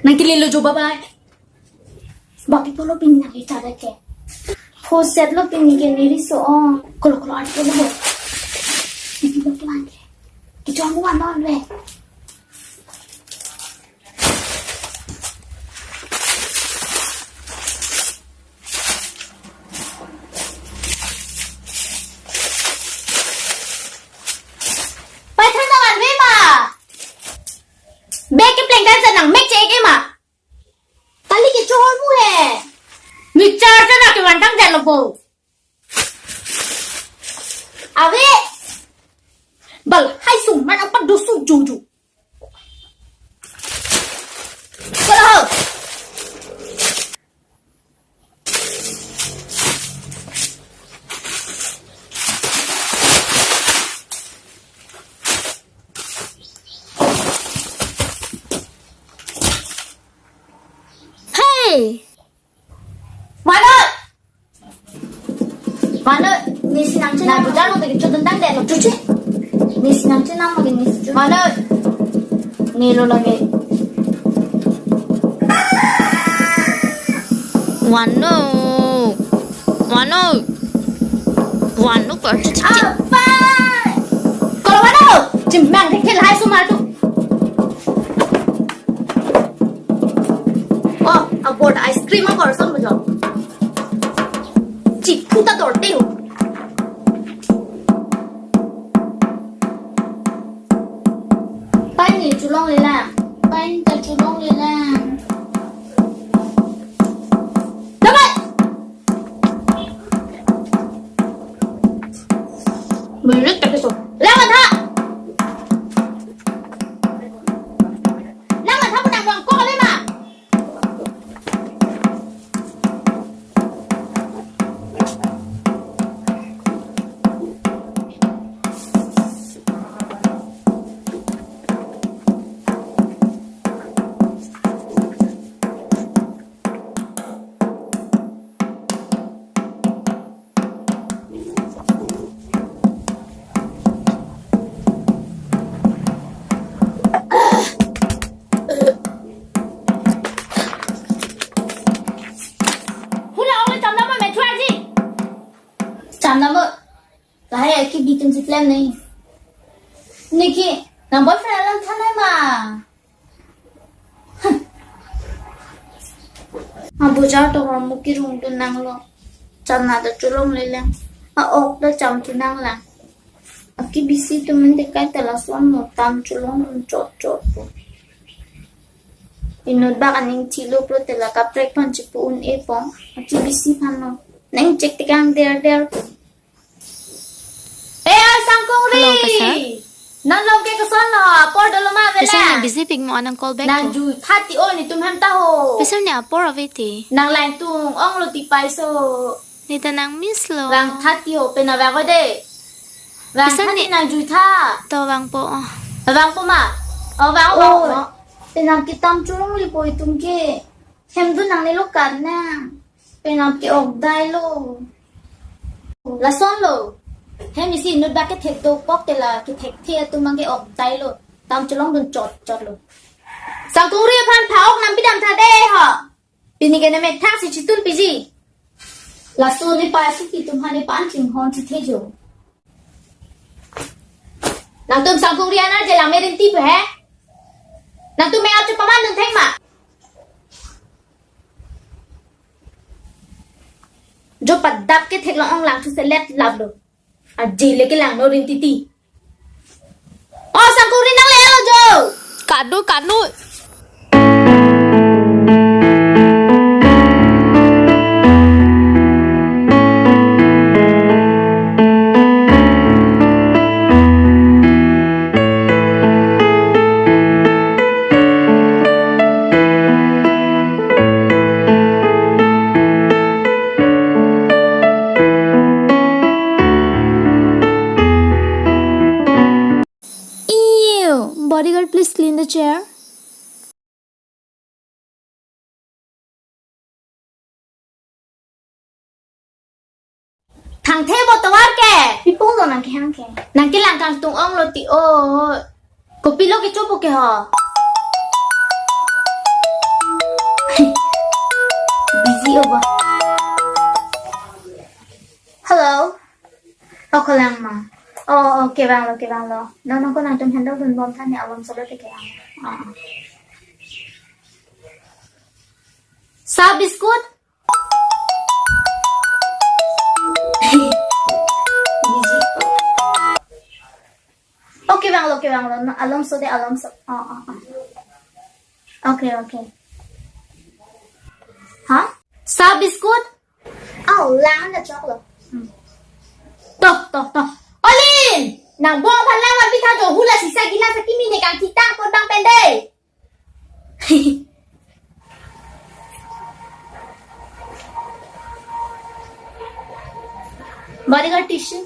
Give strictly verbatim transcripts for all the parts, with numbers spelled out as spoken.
Nang kele lo jo, bye bye. Baki polo pini nang icha ke. Phoset lo pini ke neri so ong. Kolo kolo art ko lo. Pini lo ke bang ke. Kichong mo ano le. Pai thang nang anve ma. Bag kepleng kan sa nang mek che-e ma. Kali ke chor mu he. Ni char sa na ke wantang jan lo bo. Ave. Bal hai sum man apa dosu juju. Kalau. Hey! Mano! Mano, nesi nang chenam. Na bujar lo tadi chodon tang deh lo. Cuci. Nesi nang chenam lagi nesi cuci. Mano? Ni lo lagi. Wano. Wano. Wano ko cuci. Apa? Kalau wano, cemang kecil hai sumar tu. Oh, abot ice cream ako, saan mo jo? Chikhu ta dorte ho. Pai ni cholongle lang. Pai ni ta cholongle lang. Dapat. Merit ta keso. Lang ta. Nang matha pu nang long kok le ma. Hula ong le cham dam mo, me thuaji. Cham dam mo. Lahai aki bitin si plan nahi. Niki, nang boyfriend alam thanai ma. Abojar tovar muki rung tu nang lo. Cham na ta cholongle lang. A-ok ta cham tu nang lang. Aki bisi tu men tekai ta lason mo tam cholong dun chot chot po. Inut bak aning thilo pro tela kaprek phan chipu un-e pong. Aki bisi phan lo. Neng chek tekang der der po. Eh, Sangkungri! Hello, Pesar. Nang long ke koson lo, apor dolo ma vela. Pesar, ne busy pik mo, nang call back nang ko. Jui thati o netum hem ta ho. Pesar, ne apor ave te. Nang lang tung ong lo ti paiso. Ne ta nang miss lo. Vang thati ho, pen avang ko de. Vang pesar thati ne nang jui tha. To vangpo o. Vangpo ma. O vang o, vang o. Oi. Penang kitam chulong li po itum ke. Hem dun nangne lo kan na. Penap ke-ok dai lo. Lason lo. Hem isi inut bak kethek dokok tela kethek the atum mang ke-ok dai lo. Tam cholong dun chot chot lo. Sangkungri aphan pha-ok nam pidam tha de ho. Pini ke ne methang si chitun piji. Laso ne pa suki tum hane pan ching hon si the jo. Nangtum Sangkungri anar je lang merin tip he. Nangtum me achu paman dun thek ma. Jo padak ke theklong ong lang thu selet lap lo. Aji le ke lang no rin titi. Oh, Sangkungri nang le lo jo. Kadu, kadu. Ew, bodyguard, please clean the chair. Thangthe bo tovar ke. Pi pung lo nang kehang ke. Nang kelang kangtung ong lo ti o. Kopilo kecho po ke ho. Hello. Oh, kalang ma. Oh, oh, kevanglo, kevanglo. Non, non, ko nangtum handle dunbom tha, ne alom solo te kevang. Oh, oh. Sa biscuit? Okay, vanglo, okay, vanglo. No, alom so de, alom so. Oh, oh, oh. Okay, okay. Ha? Sa biscuit? Oh, lang na choklo. Hmm. To, to, to. Olin! Nang bong phan lang wan pitha jo, hula sisa gila sa kimi ne kang kitang pon bang pen de. Bodyguard tissue.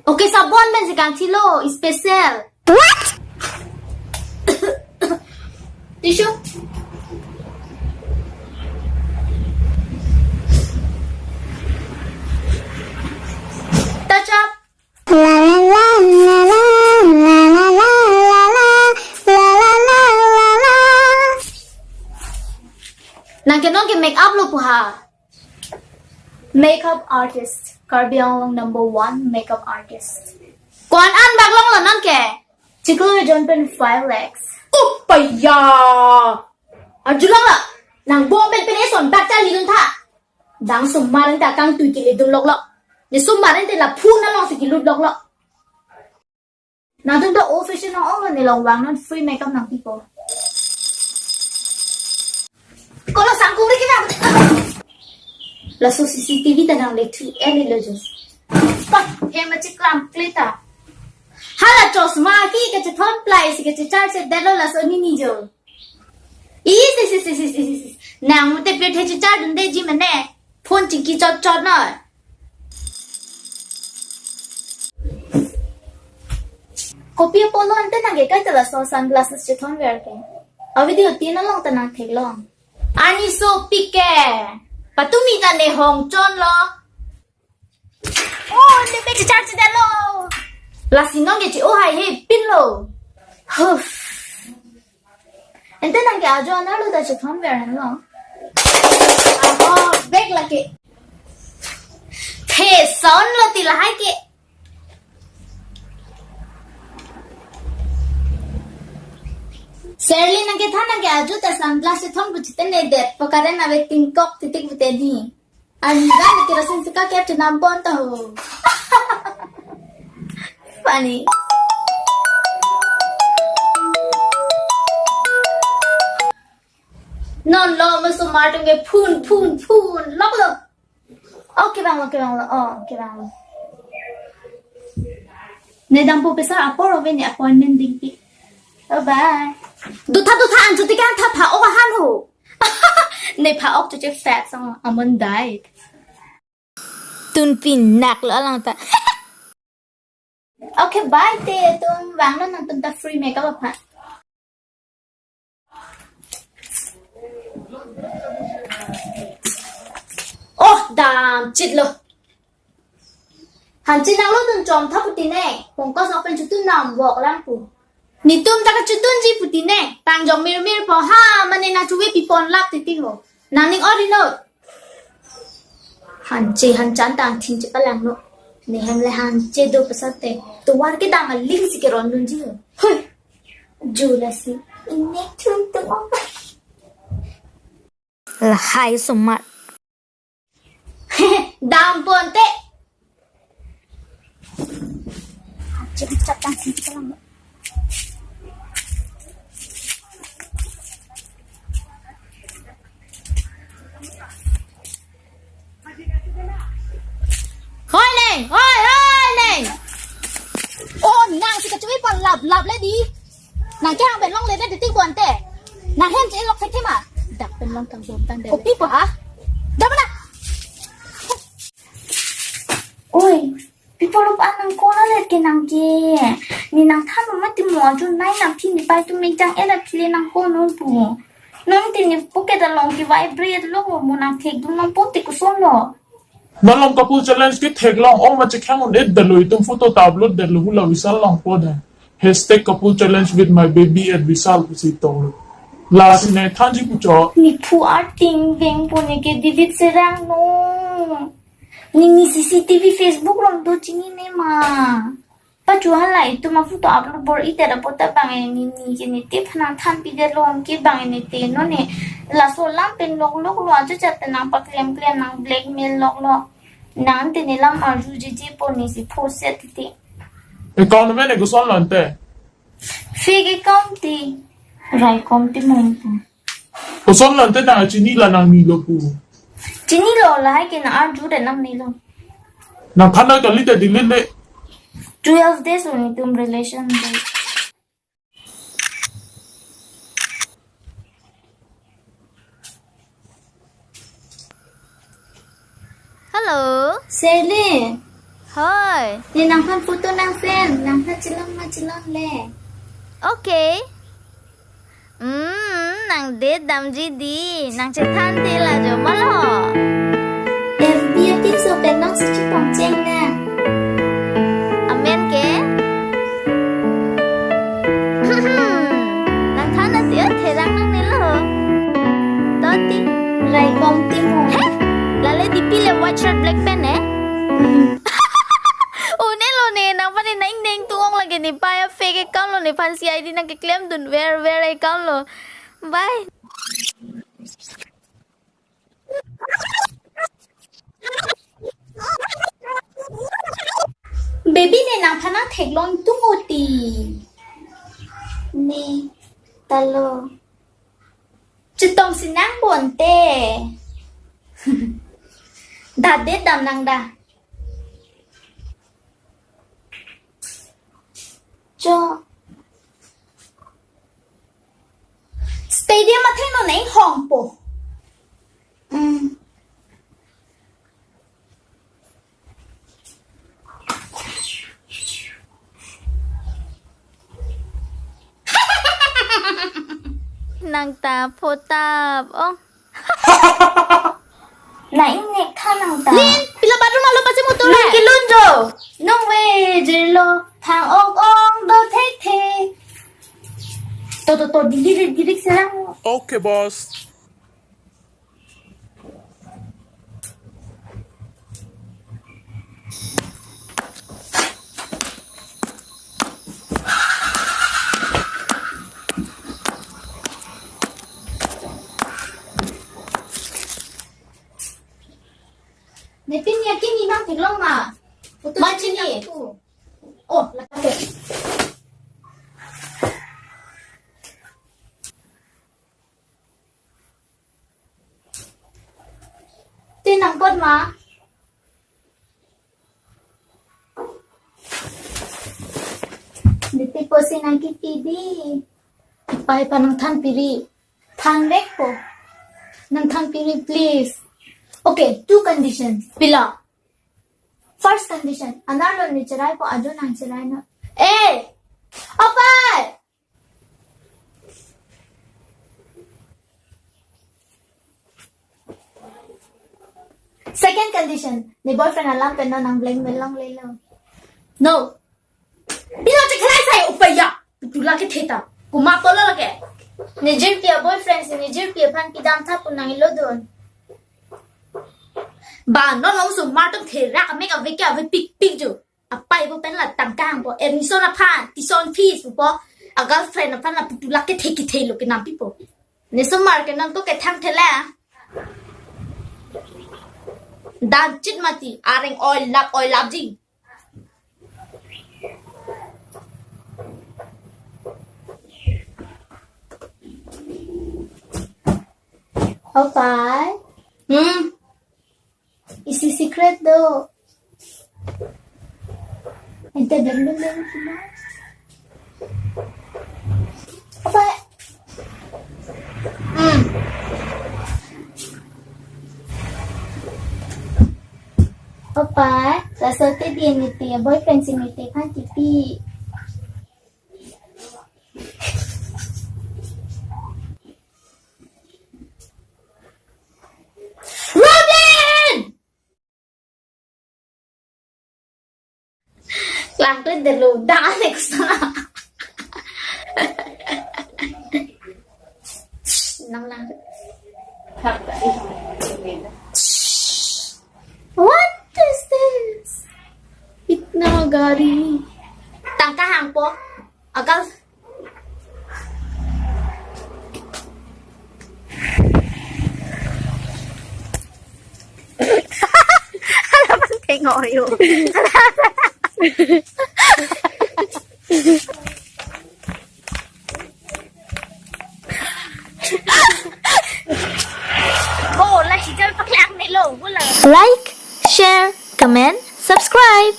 Okay, sabon pen si kangthilo, special. What? Tissue. Touch up. Nang ke non ke make up lo pu ha. Makeup artist, Karbi Anglong number one makeup artist. Ko-an an bak longlo non ke? Chiklo ejon pen five lakhs. Oh, paya! Arjulonglo, nang bong pen pen eson bak charlidun tha. Dang sumar ente kangtui kiledun loklo. Ne sumar ente la phone along si kilut loklo. Nangtum ta old fashion ong ong ne long vang non free makeup nangpipo. Kolo sangkung ri kevang. Laso C C T V ta nang le three L lo jo. Pat, he ma chiklam klita. Hala chosma ki kachethon plai si kachechar si detlo laso nini jo. Is, is, is, is, is, is, is. Nang mute plate he chechar dunde ji mane. Phone chingki chot chot na. Kopi apot lo ante nang ke kaita laso sunglasses chethon ver ke. A video tin along ta nang theklong. Ani sopik ke. Patumi ta ne hong chonlo. Oh, ne bag chechar chedetlo. Lasi non ke chi-o hai he pinlo. Huff. Ante nang ke ajo anar lo ta chethon ver henlo. Oh, bag lake. The sound lo ti lahai ke. Serli nang ke than nang ke ajo ta sunglass chethon pu chitene det. Pokaren ave tingkok titik pute di. Ani dan kerosene sika kep chenam pon ta ho. Funny. Non lo mo sumar tung ke phun phun phun lok lo. Okay bang, okay bang lo. Oh, okay bang lo. Ne dampo pesa apor ove ne appointment dingpi. Bye bye. Dutha dutha anchuti kan tha pha ok ahan ho. Ne pha ok chuche fat sang amon dai. Tunpi nak lo alang ta. Okay, bye te tum vang non nangtum ta free makeup aphan. Oh, dam chit lo. Hanchi nang lo dun chom tha putine. Pongkos open chutun nam vok lang pu. Nitum ta kachutun ji putine. Pangjong mir mir po ha mane na chuve pipon lap titi ho. Nang ning ori no. Hanche hanchan tang thing chepalang no. Nehem le hanche do pesate. Tovar kedam aling si keron dunji ho. Hui. Jula si. Inek thun tung ong. Lahai sumat. Dam ponte. Hanche hanchan tang thing chepalang no. Hoi neng, hoi, hoi neng. Oh, nang si kachui pon lap lap le di. Nang kehang pen longle le di tik bonte. Nang hem che lok thek thema. Dak pen long tang bom tang de. Kopi po ha? Dak mana? Oi. People of an nang ko na let ke nang ke. Ne nang than ma ti mo ajo nai nang phi ne pai tu me jang ela phi le nang ko no pu. Nang ti ne pocket along ke vibrate lo mo nang thek dun nang po te kuson lo. Nalong couple challenge ke theklong ong ma chekhang un-edetlo, itum photo ta upload detlo, hula Vishal along po de. Hashtag couple challenge with my baby at Vishal pusi tong. Lasi ne thanji pucho. Nephu arting vengpo, neke delete serang non. Ne ne C C T V Facebook along do chinine ma. Pachu hala itum aphoto upload bor-i det apot ta bang e ne ne ke ne te aphan nangthanpidetlo, ke bang e ne te non ne. Laso alam pen lokloklo, ajo chat nangpaklem klem, nang blackmail loklo. Nang te ne lam arju jeje po, ne si phoset te. Account men e kosonlo ante? Fake account ti. Raikom Timung pu. Kosonlo ante, nang chinilo, nangnilo pu? Chinilo, lahai ke nang arju det, nangnilo. Nangthan kali ta delete le. Twelve days un-e itum relation de. Hello. Sally. Hoi. Ne nangphan photo nangsend, nangphan chelong ma chelongle. Okay. Hmm, nang date damji di, nang chethan te la jo malo. F B apinso pen nangsi chepangcheng na. Amen ke? Nangthan ati o, therang nangnelo. Toti. Raikom Timung. He? Lale D P le white shirt black pant eh? Hmm. Un'elo ne, nangphan ne nang ning tung-ong lake, ne pa ya fake account lo, nephan C I D nangkeklemdun, ver ver account lo. Bye. Baby ne nangphan nangtheklong tung oti. Ne, talo. Chetongsi nang bonte. Da date dam nang da. Cho. Stadium athengno nang hongpo. Hmm. Nang ta photap ong. Na ingnek tha nang ta. Lin, pila bathroom alo pasi mutu. Lin le. Kelun jo. Nung we jirlo. Thang ong ong do thek thek. To to to, dirik dirik serang. Okay, boss. Nepin yakin imang theklong ma? Putu ma chini. Oh, lake. Te nangkot ma? Diti posi nangkipi di. Pai pa nangthan piri. Than vekpo. Nangthan piri, please. Okay, two conditions. Pila? First condition, anerlo ne cheraipo, ajo nang cherai non. Eh! Opai! Second condition, ne boyfriend alam pen non nang blackmail longlelo. No. Pilo chekhalai sai upaya. Putula kethe ta. Komat pulo lake. Ne jirpi a-boyfriend si ne jirpi aphan kedam tha pu nang ilodun. Ba non long osomar atum therak amek ave ke avepik pik jo. Apei pu pen la tangka hangpo, admission aphan, tuition fees pupo, a-girlfriend aphan la putula kethe kethe lo kenampipo. Ne osomar ke nangtum kethang thela. Damchit mati, areng oi lap oi lap jing. Opai. Hmm. Isi secret do. Ente belum belum semua. Opai. Hmm. Opai, laso te di ne te boyfriend si ne te aphan kipi. Robin! Ang kledetlo, dang next na. Nang lang. What is this? Itna gari. Tangka hangpo. Akal. Hala pang tengo yo. Bo, la si jal paklang nelo, bo la. Like, share, comment, subscribe.